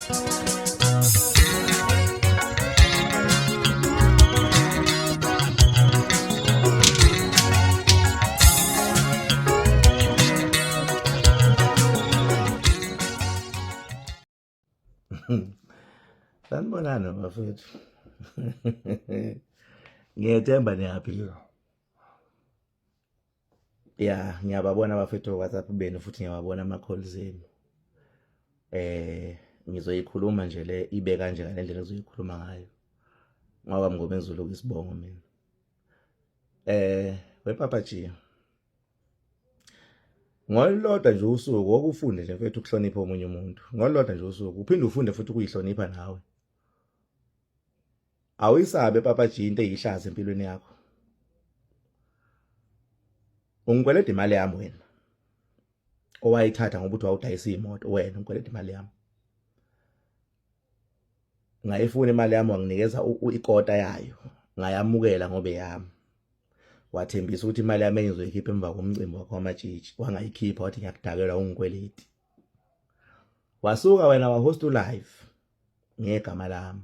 Sanibonani bafethu. Ngiyethemba niyaphila. Ya, ngiyababona abafethu WhatsApp benu futhi ngiyababona ama calls enu. Ngizoyikhuluma nje le ibe kanje ngalendlela ezoyikhuluma ngayo. Ngoba mngomezulu kwisibongo mina. We Papa G. Ngolulodwa nje usuku okufunde nje mfethu ukuhlonipha omunye umuntu. Ngolulodwa nje usuku uphinde ufunde futhi ukuyihlonipha nawe. Awuyisabe Papa G into eyihlaza empilweni yakho. Ungikweleda imali yami wena. Owayithatha ngoba uthi wawudayisa imoto wena ungikweleda imali yami. Ngayifuna imali yami wanginikeza ikota yayo. Ngayamukela ngoba eyami. Wathembisa ukuthi imali yami engizoyikhipha emva komcimbi wakho wamatshitshi. Wangayikhipha wathi ngiyakudakelwa ungikweleti. Wasuka wena wahost live ngegama lami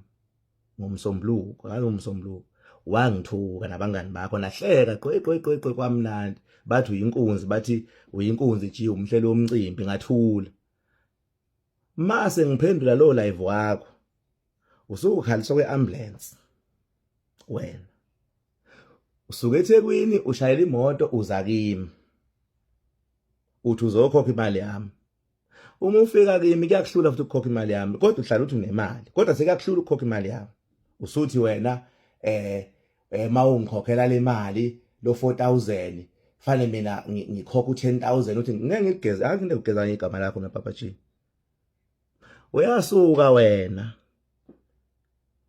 ngomsombuluko, ngazi ngomsombuluko wangithuka nabangani bakho nahleka qwe qwe qwe qwe kwamnandi, bathi uyinkunzi, bathi uyinkunzi ji umhleli womcimbi. Ngathula mase ngiphendula lo live wakho usukhaliswa kweambulance wena usuke eThekwini ushayela imoto uza kimi uthi uzokhokha imali yami. Uma ufika kimi kuyakuhlula futhi ukukhokha imali yami, kodwa uhlala uthi unemali, kodwa sekuyakuhlula ukukhokha imali yami. Usuthi wena mawungikhokhela le mali lo 4000 fanele mina ngikhokha u10000, uthi ngeke ngikugeze, akho into ekugeza igama lakho mina Papa G. Uyasuka wena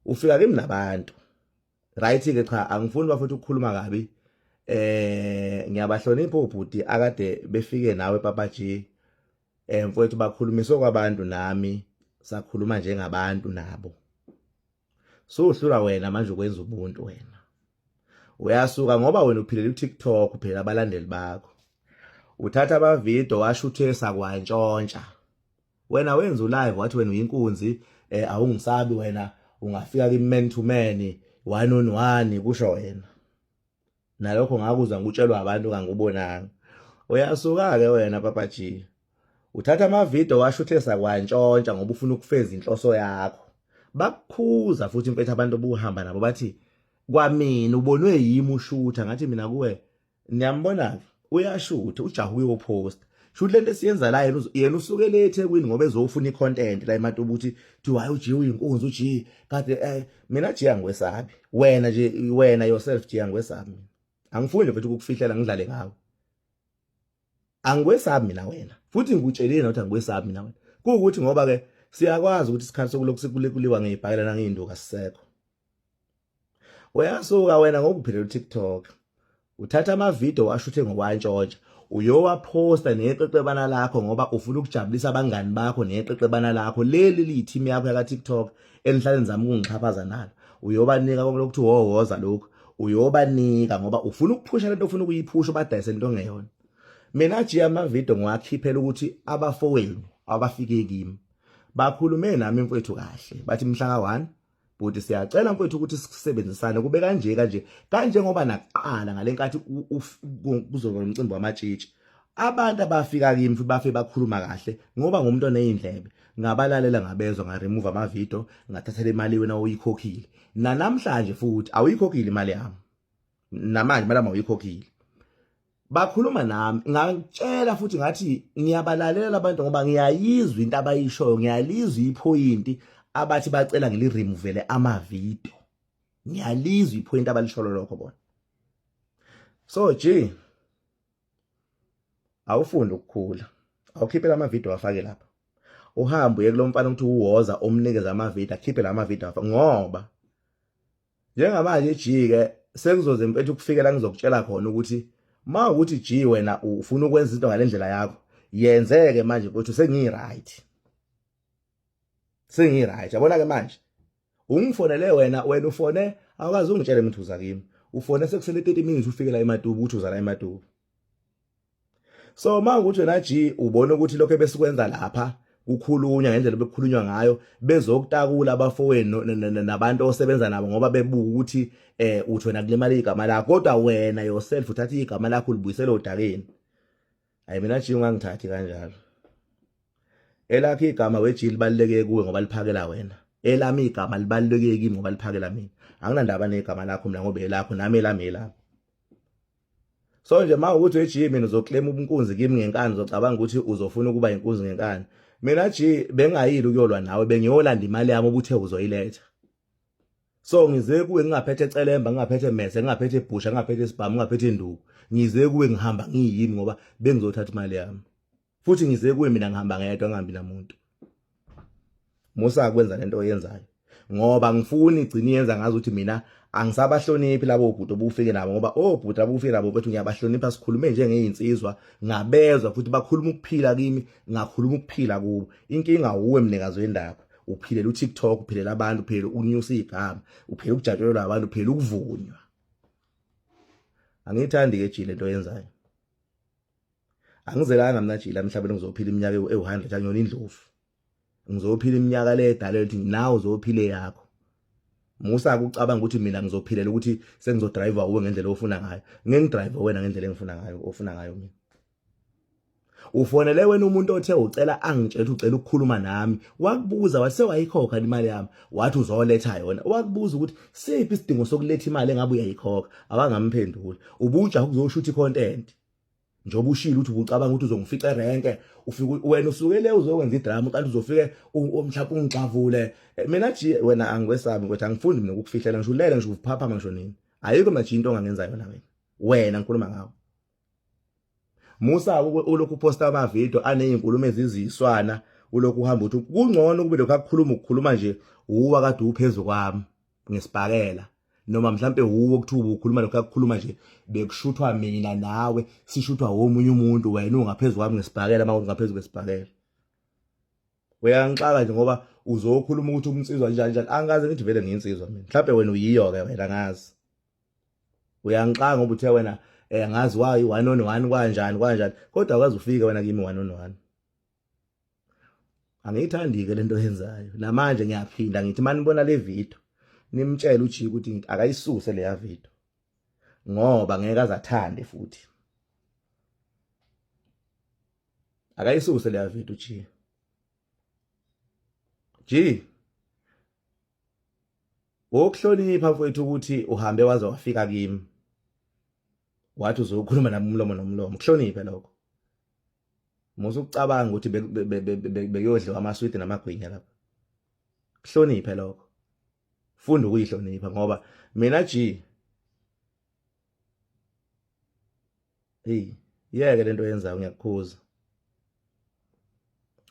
ufika kimi nabantu right ke. Cha, angifuni bafethu ukukhuluma kabi, ngiyabahlonipha obhuti akade befike nawe Papa G. Mfowethu, bakhulumiswe kwabantu nami sakhuluma njengabantu nabo. Suhlula wena manje ukwenza ubuntu wena. Uyasuka ngoba wena uphilela uTikTok, uphila abalandeli bakho. Uthatha ama video washuthe sakwantshontsha. Wena wenza ulive wathi wena uyinkunzi, awungisabi wena, ungafika kimi man to man, one on one, kusho wena. Nalokho ngakuzwa ngikutshelwa abantu kangikubonanga. Uyasuka ke wena Papa G. Uthatha ama video washuthe sakwantshontsha ngoba ufuna ukufeza inhloso yakho. Bakukhuza futhi mfethu abantu obuhamba nabo bathi kwamina ubonwe yimi ushutha, ngathi mina kuwe niyambona ke uyashutha ujaha uyoposta. Shuthi lento esiyenza la yena yena usuke le eThekwini ngoba ezofuna icontent la eMatuba ukuthi thi hayi uG uyinkunzi uG kade mina G angikwesabi wena nje, wena yourself G angikwesabi mina. Angifuni nje futhi ukukufihlela ngidlale ngawe. Angikwesabi mina wena futhi ngikutshelile ukuthi angikwesabi mina wena. Kuwukuthi ngoba ke siyakwazi ukuthi isikhathi sokulokhu sikulekuliwa ngezibhakela nangeyinduku asisekho. Uyasuka wena ngokuphilela uTikTok. Uthatha ama video washuthe ngokwantshontsha uyowaphosta neqeqebana lakho ngoba ufuna ukujabulisa abangani bakho neqeqebana lakho leli liyiteam yakho yaka TikTok enihlale nizama ukungixhaphaza nalo. Uyobanika konke lokuthiwa wowoza lokhu, uyobanika ngoba ufuna ukuphusha lento ofuna ukuyiphusha, ubadayise into ongeyona. Mina nje ama video ngiwakhiphela ukuthi abafowenu abafike kimi bakhulume nami mfowethu kahle, bathi mhla ka 1 bhuti siyacela mfowethu ukuthi sisebenzisane kube kanje kanje kanje, ngoba nakuqala ngalenkathi kuzoba nomcimbi wamatshitshi abantu abafika kimi futhi bafe bakhuluma kahle ngoba ngumuntu oneyindlebe, ngabalalela ngabezwa, nga remove ama video, ngathathela imali wena oyikhokhile. Nanamhlanje futhi awuyikhokhile imali yami, namanje imali yami awuyikhokhile. Bakhuluma nami ngangitshela futhi ngathi ngiyabalalela abantu ngoba ngiyayizwa into abayishoyo, ngiyalizwa iphoyinti abathi bacela ngiliremuvele ama video, ngiyalizwa iphoyinti abalisholo lokho bona. So G, awufundi ukukhula, awukhiphela ama video afake lapha, uhambe uye kulomfana ukuthi uwoza omnikeza ama video, akhiphe la ma video afake, ngoba njengamanje G ke sekuzoze mfethu ukufike la ngizokutshela khona ukuthi ma ukuthi G wena ufuna ukwenza into ngalendlela yakho yenzeke manje mfethu, sengiyi right, sengiyi right. Yabona ke manje ungifonele wena, wena ufone awukazi ungitshele mina uza kimi, ufone sekusele 30 minutes ufike la eMatuba, uthi uza la eMatuba. So ma ukuthi wena G ubona ukuthi lokho ebesikwenza lapha Kukhulunywa ngendlela bekukhulunywa ngayo bezokutakula abafowenu nabantu osebenza nabo ngoba bebuka ukuthi eh uthi wena kulimala igama lakho kodwa wena yourself uthatha igama lakho ulibuyisela odakeni. Hayi mina nje ungangithathi kanjalo. Elakho igama weji libaluleke kuwe ngoba liphakela wena. Elami igama libaluleke kimi ngoba liphakela mina. Anginandaba negama lakho mina ngoba elakho nami elami elami. So nje ma ukuthi weji mina uzoclaim ubunkunzi kimi ngenkani uzocabanga ukuthi uzofuna ukuba inkunzi ngenkani. Mina G bengayile ukuyolwa nawe bengiyolanda imali yami obuthe uzoyiletha. So ngize kuwe ngingaphethe celemba ngingaphethe mese ngingaphethe bhusha ngingaphethe sibhamu ngingaphethe nduku. Ngize kuwe ngihamba ngiyimi ngoba bengizothatha imali yami. Futhi ngize kuwe mina ngihamba ngedwa ngihambi namuntu. Musa kwenza lento oyenzayo. Ngoba ngifuni igcine yenza ngazi ukuthi mina angisabahloniphi labo bhuti obufike nabo ngoba obhuti abufike nabo bethu ngiyabahlonipha sikhulume njengezinsizwa ngabezwa futhi bakhuluma ukuphila kimi ngakhuluma ukuphila kubo inkinga uwe mnikazi wendaba uphilela uTikTok uphilela abantu uphilela ukunyusa igama uphilela ukujatshulelwa abantu uphilela ukuvunywa angiyithandi ke jile into oyenzayo angizelanga mina jile emhlabeni ngizophila iminyaka ewu-100 angiyona indlovu ngizophila iminyaka le edala ukuthi nawe uzophila yakho musa ukucabanga ukuthi mina ngizophilela ukuthi sengizodrive uwe ngendlela ofuna ngayo ngeke ngidrive wena ngendlela engifuna ngayo ofuna ngayo mina ufonele wena umuntu othe ucela angitshela ucela ukukhuluma nami wakubuza wathi sewayikhokha imali yami wathi uzoletha yona wakubuza ukuthi siphi isidingo sokuletha imali engabe uyayikhokha awangamphendula ubuja ukuzoshutha icontent njengoba ushilo ukuthi ubucabanga ukuthi uzongifica erenke ufike wena usuke le uzokwenza idrama kanti uzofike mhlawumbe ungixavule eh, mina ji wena angikwesabi ukuthi angifundi mina ukukufihlela ngisho ulele ngisho uphaphama ngisho nini ayikho mina ji into ongangenza yona wena wena ngikhuluma ngawo Musa ulokhu uposta ama video anezinkulumo eziziswana ulokhu uhamba uthi kungcono kube lokhu akukhuluma ukukhuluma nje uwa kade uphezulu kwami ngesibhakela noma mhlambe wuwo kuthiwa ukhuluma lokhu akukhuluma nje bekushuthwa mina nawe sishuthwa womunye umuntu wena ungaphezulu kwami ngesibhakela uma ungaphezulu kwesibhakela uyangixaka nje ngoba uzokhuluma ukuthi umnsizwa njani njani angikaze ngithi vele ngiyinsizwa mina mhlambe wena uyiyo ke wena ngazi uyangixaka ngoba uthe wena eh ngazi wayi one on one kanjani kanjani kodwa akwazi ufike wena kimi one on one angiyithandi ke lento oyenzayo namanje ngiyaphinda ngithi manibona le video nimtshele uJiki ukuthi akayisuse leya video ngoba ngeke azathande futhi akayisuse leya video uJiki G Wokuhlonipha mfowethu ukuthi uhambe waze wafika kimi. Wathi uzokhuluma nami umlomo nomlomo. Kuhloniphe lokho. Musa ukucabanga ukuthi bekuyodliwa amaswidi namagwinya lapha. Kuhloniphe lokho. Funda ukuyihlonipha ngoba mina G Hey, yeke lento oyenzayo ngiyakukhuza.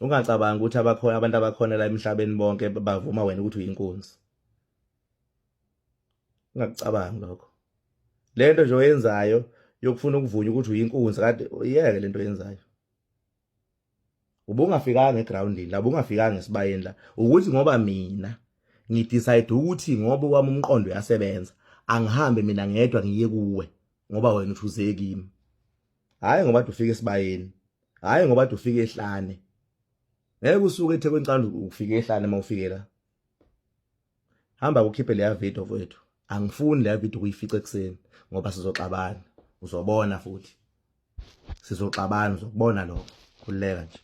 Ungacabangi ukuthi abakhona abantu abakhona la emhlabeni bonke bavuma wena ukuthi uyinkunzi. Ungakucabangi lokho. Lento nje oyenzayo yokufuna ukuvunywa ukuthi uyinkunzi kade yeke lento oyenzayo. Ubungafikanga egroundini la, ubungafikanga esibayeni la. Ukuthi ngoba mina ngidecide ukuthi ngoba wami umqondo uyasebenza, angihambe mina ngedwa ngiye kuwe ngoba wena uthi uze kimi. Hayi ngoba ufike esibayeni. Hayi ngoba ufike ehlane. Ngeke usuke eThekwini xa ufike ehlane uma ufike la. Hamba ukhiphe leya video mfowethu. Angifuni leya video kuyifica ekuseni ngoba sizoxabana. Uzobona futhi. Sizoxabana uzokubona lokho. Khululeka nje.